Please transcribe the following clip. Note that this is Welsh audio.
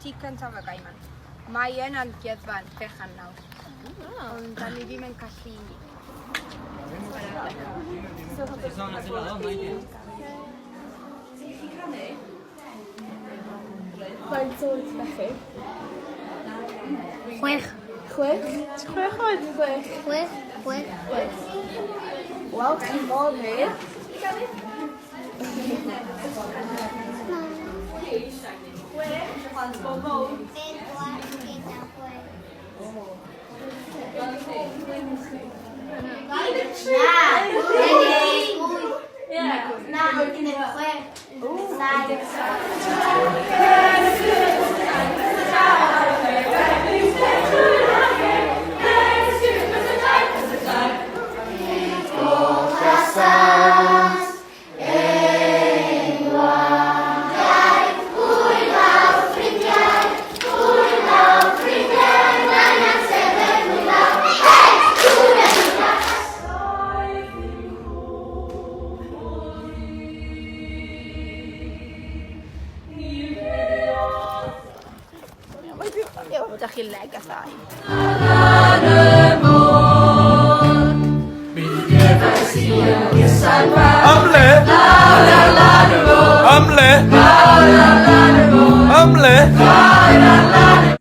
tŷ cyntaf y Gaiman. Mae yn amgueddfa yn fechan nawr. Ond da ni ddim yn gallu. Faint oed ydych chi? 6. 6? Ti'n 6 oed? 6. 6, 6. 8. Wel, ti'n mor hir. Na, 16, 7. Ydych chi leg a thai? Ymle! Ymle! Ymle!